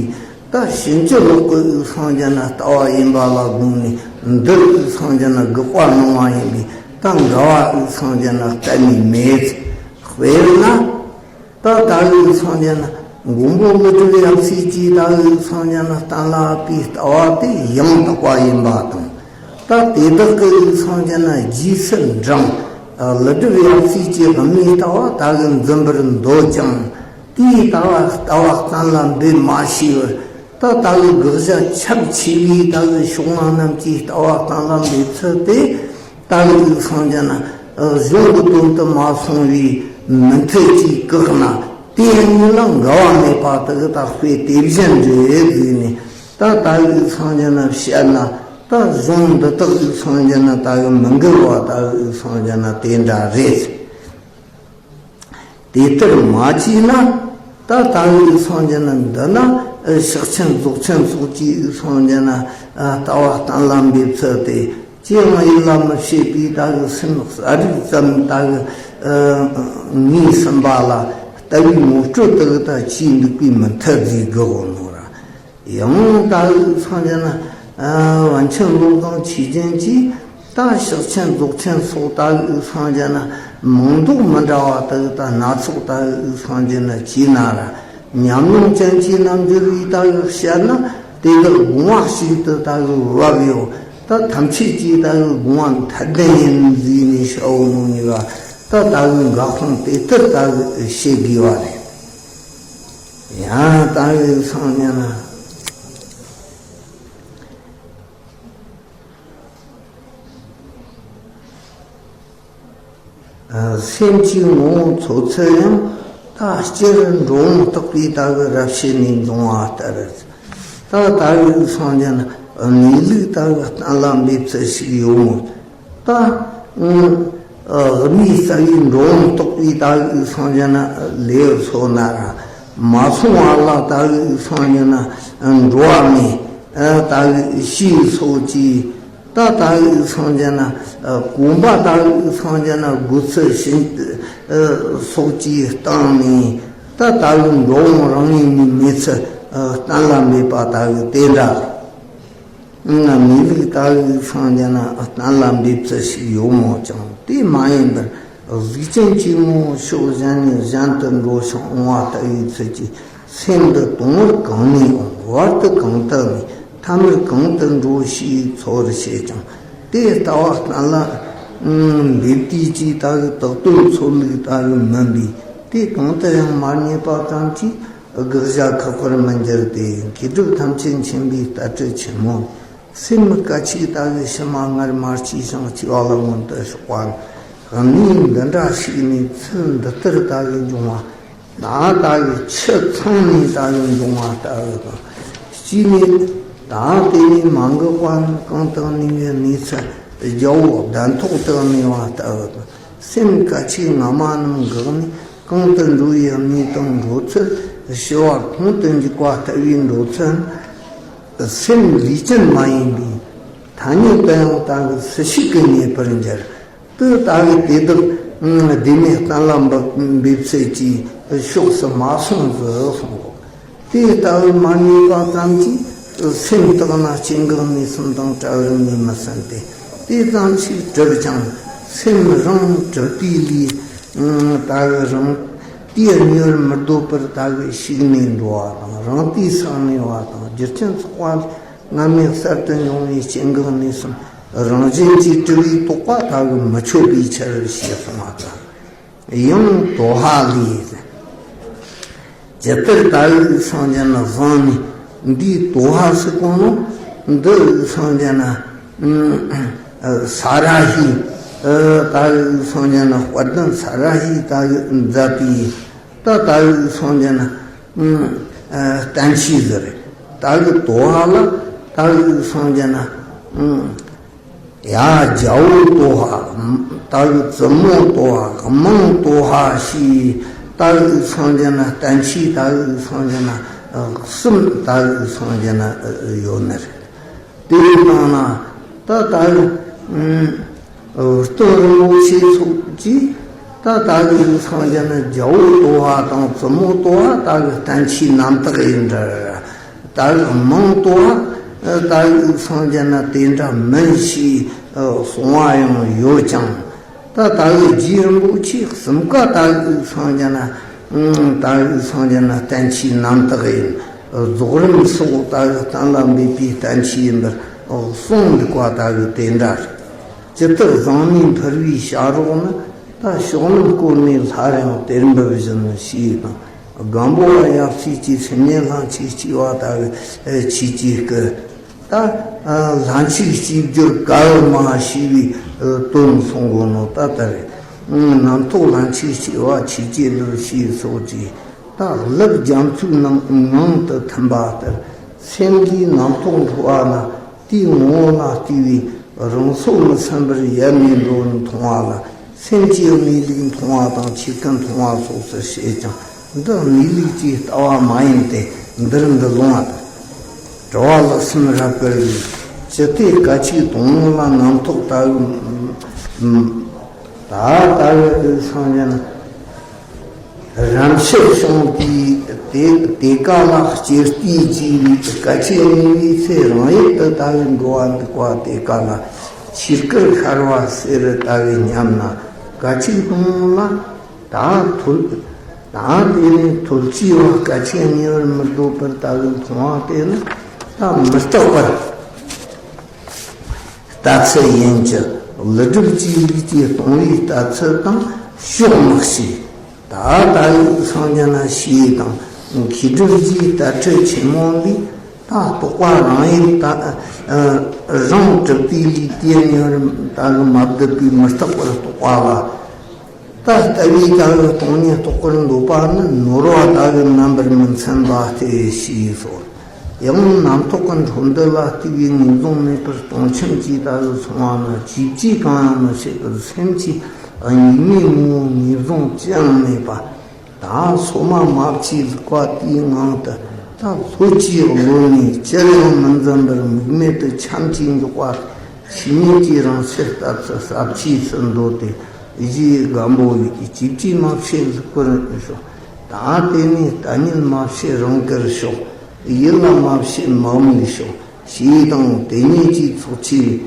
ད་ཕྱིན་ཅི་ལོག་གི་སངས་རྒྱས་ན་ལྟ་བ་ཡིན་པ་ལ་དགོངས་ནས་འདིར་སངས་རྒྱས་ན་དགག་པ་གནང་བ་ཡིན་པས། ད་འགལ་བ་སངས་རྒྱས་ན་གཏན་ནས་མེད། དཔེར་ན། ད་ད་གི་སངས་རྒྱས་ན་མགོན་པོ་ཀླུ་སྒྲུབ་ཡབ་སྲས་ཀྱིས་ད་གི་སངས་རྒྱས་ན་གཏན་ལ་དབབ་པའི་ལྟ་བ་དེ་ཡང་དག་པ་ཡིན་པ་དང་། ད་དེ་དག་གི་སངས་རྒྱས་ན་རྗེས་སུ་འབྲངས། ཀླུ་སྒྲུབ་ཡབ་སྲས་ཀྱི་དབུ་མའི་ལྟ་བ་ད་གི་འཛིན་པར་འདོད་ཀྱང་། དེའི་ལྟ་བ་ལྟ་བ་གཏན་ལ་འབེབས་མ་ཤེས་པར། ད་ད་གི་དགག་བྱ་ཁྱབ་ཆེ་བའི་ད་གི་ཕྱོགས་སྔ་རྣམས་ཀྱི་ལྟ་བ་གཏན་ལ་འབེབས་ཚུལ་དེ། ད་གི་སངས་རྒྱས་ན་གཞུང་གི་དོན་དུ་མ་སོང་བའི་མི་མཐུན་གྱི་བཀག་ན་དེ་གཉིས་ལ་འགལ་བ་མེད་པ་དེ་གི་ད་དཔེ་དེ་བཞིན་རེད་ཟེར་ནས། ད་ད་གི་སངས་རྒྱས་ན་བཤད་ན་ད་གཞུང་འདི་དག་གི་སངས་རྒྱས་ན་ད་གི་མི་འགལ་བ་ད་གི་སངས་རྒྱས་ན་དེ་འདྲ་རེད། དེ་ལྟར་མ་བྱས་ན། ད་ད་གི་སངས་རྒྱས་ན་འདི་ན་ཕྱག་ཆེན་རྫོགས་ཆེན་སོགས་ཀྱི་སངས་རྒྱས་ན་ལྟ་བ་གཏན་ལ་འབེབས་ཚུལ་དེ་ཅི་ཡང་ཡིད་ལ་མི་བྱེད་པའི་ད་གི་སེམས་གསལ་རིག་ཙམ་ད་གི་ངོས་ཟིན་པ་ལ་ལྟ་བའི་ངོ་སྤྲོད་དེ་གི་ད་ཅིས་འདུག་པའི་མི་མཐུན་ཟེར་དགོས་གོ་ནོ་ར། ཡང་ད་གི་སངས་རྒྱས་ན་པཎ་ཆེན་བློ་བཟང་ཆོས་རྒྱན་གྱིས་ད་ཕྱག་ཆེན་རྫོགས་ཆེན་སོགས་ད་གི་སངས་རྒྱས་ན་མིང་འདོགས་མི་འདྲ་བ་དེ་གི་ད་སྣ་ཚོགས་ད་གི་སངས་རྒྱས་ན་བྱས་ན་ར། ཉམས་མྱོང་ཅན་གྱི་རྣལ་འབྱོར་བས་ད་གི་བཤད་ན་དེ་གི་དགོངས་པ་ཞིག་ཏུ་ད་གི་བབ་ཡོད། ད་ཐམས་ཅད་ཀྱིས་ད་གི་དགོངས་པ་མཐའ་ལྡན་ཡིན་ཟེར་ནས་བཤད་འོ་ནོ་གཉིས་ཀ་ད་ད་གི་འགལ་དབང་དེ་ལྟར་ད་གི་བཤད་དགོས་པ་རེད། ཡང་ད་གི་སངས་རྒྱས་ན། སེམས་ཀྱི་ངོ་བོ་འཚོལ་ཚུལ་ཡང་། ད་སྤྱིར་འགྲོ་འོང་རྟོག་པས་ད་གི་རབ་བྱེད་ནས་འབྱུང་བ་ལྟར། ད་ད་གི་སངས་རྒྱས་ན་གནས་ལུགས་ད་གི་གཏན་ལ་འབེབས་ཚུལ་ཞིག་ཡོད་མོད། ད་དབུ་མའི་རྩ་བའི་འགྲོ་འོང་རྟོག་པས་ད་གི་སངས་རྒྱས་ན་ལེའུར་སོང་ན་ར། མ་སོང་བ་ལ་ད་གི་སངས་རྒྱས་ན་འགྲོ་བ་མེད། ད་གི་ཤེས་སོགས་ཀྱིས། ད་ད་གི་སངས་རྒྱས་ན་གོམས་པ་ད་གི་སངས་རྒྱས་ན་དགོས་ཚུལ་ཕྱིན་སོགས་ཀྱི་སྟེང་ནས། ད་ད་གི་འགྲོ་འོང་རང་ངོས་ནས་མེད་ཚུལ་གཏན་ལ་འབེབས་པ་ད་གི་དེ་འདྲ། གནས་ལུགས་ད་གི་སངས་རྒྱས་ན་གཏན་ལ་འབེབས་ཚུལ་ཞིག་ཡོད་མོད་ཀྱང་དེ་མ་ཡིན་པར། གཟུགས་ཅན་གྱི་ངོ་བོ་ཕྱོགས་གཞན་ནས་གཞན་དུ་འགྲོ་ཞིང་འོང་བ་ལྟ་བུའི་ཚུལ་གྱིས། སེམས་འདི་དང་པོར་གང་ནས་འོང་། བར་དུ་གང་དུ་གནས། ཐ་མར་གང་དུ་འགྲོ་ཞེས་འཚོལ་བར་བྱེད་ཀྱང་། དེ་ལྟ་བ་གཏན་ལ་ འབེབས་དུས་ཀྱི་ད་གི་དག་དོན་ཚོར་ལུགས་ད་གི་མིན་པས། དེ་གང་དུ་ཡང་མ་རྙེད་པ་ཙམ་གྱིས་དགག་བྱ་ཁག་པར་མི་འགྱུར་ཏེ། མཁས་གྲུབ་ཐམས་ཅད་མཁྱེན་པའི་ལྟ་གྲུབ་ཆེན་མོ། སེམས་སྐད་ཅིག་ལྟ་བུའི་ཕྱི་མ་སྔར་མ་སྐྱེས་ཤིང་སྐྱེ་བ་ལ་མངོན་དུ་ཕྱོགས་པ། གནས་འདི་འདྲ་ཞིག་ནས་ཚུལ་འདི་ལྟར་ལྟ་བུའི་འབྱུང་བ། ད་ལྟ་བུའི་ཆུ་ཚང་ནས་ལྟ་བུའི་འབྱུང་བ་ལྟ་བུ་དང་། སྐྱེས་ནས་ད་དེ་ནས་མ་འགགས་པ་ནི་གང་དུ་གནས་པའི་གནས་ཚུལ་རྒྱལ་པོ་གདན་ཐོག་ཏུ་གནས་པ་ལྟ་བུ་དང་། སེམས་སྐད་ཅིག་སྔ་མ་རྣམས་འགགས་ནས་གང་དུ་འགྲོ་བའི་གནས་དང་འགྲོ་ཚུལ། ཞི་བ་ཁོང་དུ་འཇུག་པ་ལྟ་བུའི་འགྲོ་ཚུལ། སེམས་ལུས་ཅན་མ་ཡིན་པའི་ཐ་སྙད་དུ་ཡང་ལྟ་བུ་སུ་ཞིག་གིས་རྙེད་པར་འགྱུར། དེ་ལྟ་བུའི་དེ་དག་བདེན་མེད་གཏན་ལ་འབེབས་ཚུལ་གྱི་ཕྱོགས་སུ་མ་སོང་ཟེར་གསུངས་གོ། དེ་ལྟ་བུ་མ་རྙེད་པ་ཙམ་གྱིས་སེམས་དག་ན་སྐྱེ་འགག་གནས་གསུམ་དང་བྲལ་བར་ངེས་མི་ཟིན་ཏེ། དེ་ཙམ་ཞིག་གྲུབ་ཀྱང་སེམས་རང་གྲུབ་པའི་ལས། ད་གི་རང་དེའི་གཉེར་མི་སྡོད་པར་ད་གི་ཞིག་ནས་འགྲོ་བ་དང་། རང་དེའི་ས་གནས་པ་དང་། རྒྱུ་རྐྱེན་ཚོགས་པ་སྔ་མའི་གསར་དུ་འབྱུང་བའི་སྐྱེ་འགག་གནས་གསུམ་རང་བཞིན་གྱིས་གྲུབ་པའི་རྟོག་པ་ད་གི་མི་ཆོད་པའི་ཕྱིར་ཞེས་གསུངས་པ་དང་། ཡང་དོ་ཧ་ལས། ཇི་ལྟར་ད་གི་སངས་རྒྱས་ན་བཟང་ནས་འདིའི་དོ་ཧ་སི་གོང་ནོ། འདི་སངས་རྒྱས་ན་ས་ར་ཧི། ད་གི་སངས་རྒྱས་ན་དཔལ་ལྡན་ས་ར་ཧི་ད་གི་མཛད་པའི། ད་ད་གི་སངས་རྒྱས་ན་བསྟན་བཅོས་ཟེར། ད་གི་དོ་ཧ་ལ་ད་གི་སངས་རྒྱས་ན། ཡ་རྒྱལ་པོ་དོ་ཧ། ད་གི་བཙུན་མོ་དོ་ཧ། དམངས་དོ་ཧ་ཞེས། ད་གི་སངས་རྒྱས་ན་བསྟན་བཅོས་ད་གི་སངས་རྒྱས་ན་གསུམ་ད་གི་སངས་རྒྱས་ན་ཡོད་ནི་རེད། དེའི་ནང་ན་ད་ད་གི་སྟོན་རིན་པོ་ཆེ་ཚོགས་ཀྱིས། ད་ད་གི་སངས་རྒྱས་ན་རྒྱལ་པོ་དོ་ཧ་དང་བཙུན་མོ་དོ་ཧ་ད་གི་བསྟན་བཅོས་རྣམ་དག་ཡིན་འདྲ། ད་གི་དམངས་དོ་ཧ་ད་གི་སངས་རྒྱས་ན་དེ་འདྲ་མིན་ཞེས་གསུང་བ་ཡང་ཡོད་ཀྱང་། ད་ད་གི་རྗེ་རིན་པོ་ཆེ་གསུམ་ཀ་ད་གི་སངས་རྒྱས་ན། ད་གི་སངས་རྒྱས་ན་བསྟན་བཅོས་རྣམ་དག་ཡིན། རྫོགས་རིམ་སོགས་ད་གི་གཏན་ལ་འབེབས་པའི་བསྟན་བཅོས་ཡིན་པར་གསུངས་འདུག་པ་ད་གི་དེ་འདྲ་རེད། ཇི་ལྟར་བཟང་ནུས་འཕེལ་བའི་བྱ་རོག་ནི། ད་ཕྱོགས་རྣམས་བསྐོར་ནས་སླར་ཡང་དེར་འབབ་བཞིན་ཞེས་དང་། སྒམ་པོ་བ་ཡབ་སྲས་ཀྱི་སེམས་ཉིད་ལྷན་ཅིག་སྐྱེས་པ་ལྟ་བུའི་ཆོས་ཀྱི་སྐུ། ད་ལྷན་ཅིག་སྐྱེས་སྦྱོར་ག་ཡོད་མ་ཞེས་པའི་དོན་གསུང་གོ་ནོ་ད་ལྟ་རེད། རྣམ་རྟོག་ལྷན་ཅིག་སྐྱེས་པ་ཆོས་ཀྱི་བློ་ཞེས་སོགས་ཀྱིས། ད་ལྷབ་རྒྱ་མཚོའི་ནང་ངང་དུ་ཐིམ་པ་ལྟར། སེམས་ཀྱི་རྣམ་རྟོག་འཕྲོ་བ་ན། དེའི་ངོ་བོ་ལ་ལྟོས་པའི་རང་སོ་མི་ཚིམ་པར་ཡལ་ནས་འགྲོ་བར་མཐོང་བ་ལ། སེམས་ཀྱི་གནས་ལུགས་མཐོང་བ་དང་ཆོས་སྐུ་མཐོང་བ་སོགས་སུ་བཤད་ཀྱང་། འདི་གནས་ལུགས་ཀྱི་ལྟ་བ་མ་ཡིན་ཏེ། འདིར་འདི་ལོང་བ་དང་། དྲི་བ་ལེགས་སམ་རབ་དཀར་བའི། ཅི་སྟེ་སྐད་ཅིག་དང་པོ་ལ་རྣམ་རྟོག་ལྟ་བུ། ད་ལྟ་བུ་དེ་སངས་རྒྱས་ན། རབ་ཕྱི་བྱུང་དུས་དེ་དེ་ཀ་ལ་སྤྱིར་བལྟས་ཀྱི་སྐད་ཅིག་གཉིས་པའི་ཚེ་རང་ཡུལ་དུ་ལྟ་བུ་འགྲོ་བ་འདུག་པ། དེ་ཀ་ལ་ཆོས་སྐུར་ཤར་བ་ཟེར་ལྟ་བུ་སྙམ་ན། སྐད་ཅིག་དང་པོ་ལ་ད་ཐོལ། ད་དེ་ནས་ཐོལ་སྐྱེས་པ་སྐད་ཅིག་གཉིས་པར་མི་ལྡོག་པར་ལྟ་བུ་མཐོང་བ་དེ་ནི་ད་མི་རྟག་པར་ལྟ་ཚུལ་ཡིན་གྱི། ཀླུ་སྒྲུབ་ཀྱི་ལུགས་ཀྱི་སྟོང་པའི་ལྟ་ཚུལ་དང་ཕྱོགས་མི་གཅིག། ད་ལྟ་བུའི་སངས་རྒྱས་ན་ཞེས་དང་། མཁས་གྲུབ་ཀྱི་ལྟ་ཁྲིད་ཆེན་མོ་འདིས། ད་རྟོག་པ་རང་ཡུལ་ད་རང་གྲུབ་པའི་ལུགས་དེ་ཉིད་ད་གི་མ་བསྡུས་པའི་མི་རྟག་པར་རྟོག་པ་ལ། ད་ལྟ་བུའི་ལྟ་བུ་སྟོང་ཉིད་རྟོགས་པར་འདོད་པ་ནི། ནོར་བ་ལྟ་བུ་རྣམ་པར་མི་འཚམ་པ་སྟེ་ཞེས་སོ། ཡང་རྣམ་རྟོག་གི་འཕྲོ་འདུ་ལ་ལྟོས་པའི་ངེས་འབྱུང་མེད་པར་སྟོང་ཁྱིམ་གྱི་ལྟ་བུ་སོང་བ་ན། ཅིས་ཅིས་གང་ཡང་མི་ཤེས་པར་སེམས་ཀྱི་གཉུག་མའི་ངོ་བོ་ངེས་འབྱུང་ཅི་ཡང་མེད་པ། ད་སོ་མ་མ་བཅོས་ལུག་པ་དེའི་ངང་དུ། ད་ལྷོད་ཀྱི་བློ་ནི་ཅིར་ཡང་མི་འཛིན་པར་དམིགས་མེད་དུ་ཁྱམས་ཀྱིས་འཇོག་པ། ཆོས་ཉིད་ཀྱི་རང་ཆས་ལྟར་དུ་ཟབ་ཆོས་སུ་འདོད་དེ། གཞི་སྒམ་པོ་ཡི་ཅིས་ཅིས་མ་བྱས་ལུག་པར་ཤོག། ད་དེ་ནས་ལྟ་ཉིད་མ་བྱས་རང་དགར་ཤོག། ཡིད་ལ་མ་བྱས་མ་དམིགས་ཤོག། ཞེས་དང་དེ་ཉིད་ཀྱི་ཚོགས་ཀྱིས་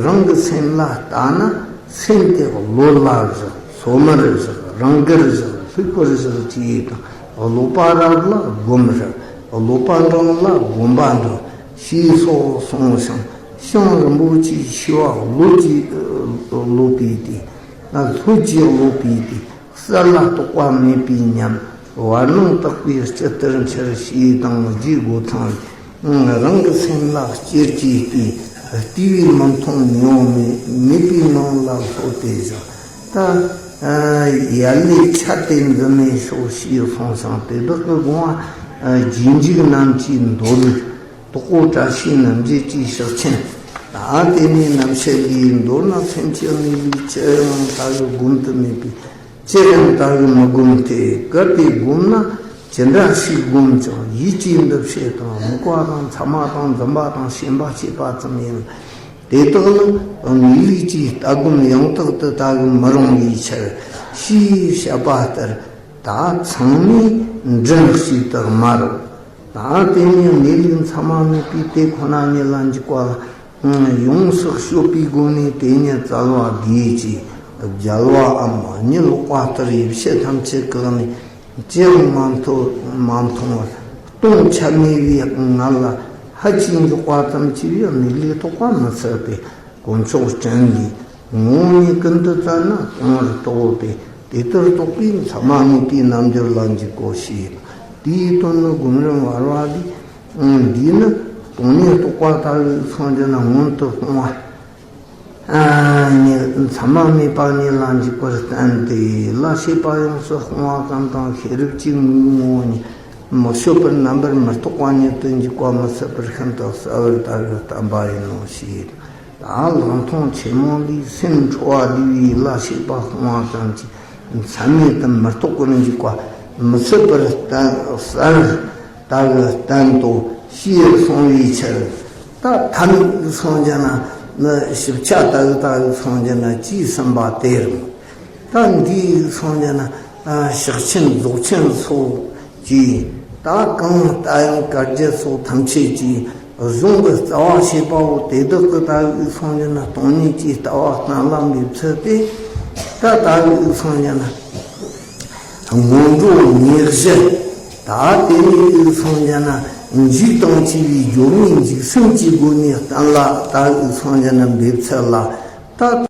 རང་གི་སེམས་ལ་ལྟ་ན། སེམས་དེ་གློད་ལ་བཞག། སོ་མར་བཞག། རང་དགར་བཞག། ལྷུག་པར་བཞག་ཅེས་དང་། ཀློད་པ་རབ་ལ་སྒོམ་རབ། ཀློད་པ་འབྲིང་ལ་སྒོམ་པ་འབྲིང་། ཞེས་སོགས་གསུངས་ཤིང་ ཞིང་རིན་པོ་ཆེའི་ཤེས་པ་ལྷོད་ཀྱིས་ལོག་པའི་དེ། ལྷོད་ཀྱིས་ལོག་པའི་དེ། གསལ་ལ་རྟོག་པ་མེད་པའི་ཉམས། བར་སྣང་དག་པའི་སྤྱི་ལྟར་འཆར། ཞེས་དང་རྗེ་སྒོ་ཚང་གིས། རང་གི་སེམས་ལ་ཅེར་གྱིས་བལྟས། བལྟས་པས་མི་མཐོང་མྱོང་མེད། མེད་པའི་ངང་ལ་ལྷོད་དེ་བཞག། ད་ཡར་ལས་ཆད་དེ་འཛིན་མེད་ཤོག། ཞེས་གསུངས་ཤིང་དེ་དག་གི་དགོངས་པ་རྗེས་འཇུག་རྣམས་ཀྱིས་མདོར་བསྡུས། དོག་པོ་བཀྲ་ཤིས་རྣམ་འབྱེད་ཀྱི་ཕྱག་ཆེན། ད་དེ་ནས་རྣམ་བཤད་ལས། མདོར་ན་སེམས་ཀྱི་གནས་ལུགས་ཅི་ཡང་ད་གི་བསྒོམ་དུ་མེད་པས། ཅི་ཡང་ད་གི་མི་བསྒོམ་སྟེ། གལ་ཏེ་བསྒོམ་ན་ཇི་འདྲ་ཞིག་བསྒོམ་ཀྱང་ཡིད་ཀྱི་འདུ་བྱེད་དང་། དམིགས་པ་དང་མཚན་མ་དང་འཛིན་པ་དང་ཞེན་པ་སྐྱེས་པ་ཙམ་ཡིན། དེ་དག་ནི་ངེས་ལུགས་ཀྱི་ལྟ་སྒོམ་ཡང་དག་ཏུ་ད་གི་མི་རུང་བའི་ཕྱིར། ཞེས་བཤད་པ་ལྟར། ད་ཚང་མས་མགྲིན་གཅིག་ཏུ་སྨྲ་རོ། ད་དེ་ནས་གནས་ལུགས་མཚན་མ་མེད་པའི་དེ་ཁོ་ན་ཉིད་ལ་འཇུག་པ་ལ། ཡོངས་སུ་དཔྱོད་པའི་སྒོ་ནས་དེ་ཉིད་བཙལ་བ་དགོས་ཀྱི། རྒྱལ་བའམ་གཉིད་ལོག་པ་ལྟར་ཡིད་ཕྱི་ཐམས་ཅད་བཀག་ནས་ཅི་ཡང་མ་མཐོང་མ་མཐོང་བར་སྟོང་ཆ་མེད་པའི་ངང་ལ་ཧད་ཀྱིས་འཇོག་པ་ཙམ་གྱིས་ཡང་གནས་ལུགས་རྟོགས་པ་མི་ཚུགས་པས། དཀོན་མཆོག་སྤྲིན་ལས་ངོ་བོ་ཉིད་ཀུན་ཏུ་བཙལ་ན་སྟོང་པར་རྟོགས་པས། དེ་ལྟར་རྟོགས་པས་མཚན་མ་མེད་པའི་རྣལ་འབྱོར་ལ་འཇུག་གོ་ཞེས། དེའི་དོན་ནི་སྒོམ་རིམ་བར་བ་ལས། འདིས་ནི་སྟོང་ཉིད་རྟོགས་པ་ལྟ་བུའི་སངས་རྒྱས་ན་སྔོན་དུ་སྤོང་བ་ཉིད་མཚན་མ་མེད་པ་ཉིད་ལ་འཇུག་པར་བསྟན་ཏེ། ལ་ཤེས་པ་ཡོངས་སུ་སྤོང་བ་ཙམ་དང་ཤེས་རབ་ཀྱི་ངོ་བོ་ཉིད་མི་དཔྱོད་པར་རྣམ་པར་མི་རྟོག་པ་ཉིད་དུ་འཇུག་པ་མི་སྲིད་པར་ཤིན་ཏུ་གསལ་བར་ལྟ་བུར་བསྟན་པ་ཡིན་ནོ་ཞེས། ད་ལག་མཐོང་ཆེན་མོ་ལས། སེམས་འཕྲོ་བ་ལུས་པའི་ལ་ཤེས་པ་སྤོང་བ་ཙམ་གྱིས་མཚན་མེད་དུ་མི་རྟོགས་པར་འཇུག་པ་མི་སྲིད་པར་བསྟན་གསལ་ལྟ་བུ་བསྟན་ཏོ་ཞེས་གསུངས་པའི་ཕྱིར། ད་ཐམས་སངས་རྒྱས་ན་ནི་ཞིབ་ཆ་ལྟ་བུ་ལྟ་བུ་སངས་རྒྱས་ན་ཅིས་ཟིན་པ་དེ་རུ། ད་འདིའི་སངས་རྒྱས་ན་ཕྱག་ཆེན་རྫོགས་ཆེན་སོགས་ཀྱིས་ད་གང་ལྟ་ཡང་བཀའ་བརྒྱད་སོགས་ཐམས་ཅད་ཀྱིས་གཞུང་གི་རྩ་བ་བྱེད་པའོ། དེ་དག་གི་ལྟ་བུའི་སངས་རྒྱས་ན་སྟོང་ཉིད་ཀྱི་ལྟ་བ་གཏན་ལ་འབེབས་ཚུལ་ཏེ། ད་ལྟ་བུའི་སངས་རྒྱས་ན་སྔོན་འགྲོ་ཉེར་བཞི། ད་དེ་ནས་སངས་རྒྱས་ན་འཇིག་དང་བཅས་པའི་སྦྱོར་དངོས་འཇིག་སེམས་ཀྱི་སྒོ་ནས་གཏན་ལ་ལྟ་བུའི་སངས་རྒྱས་ན་འབེབས་ཚུལ་ལ། ད་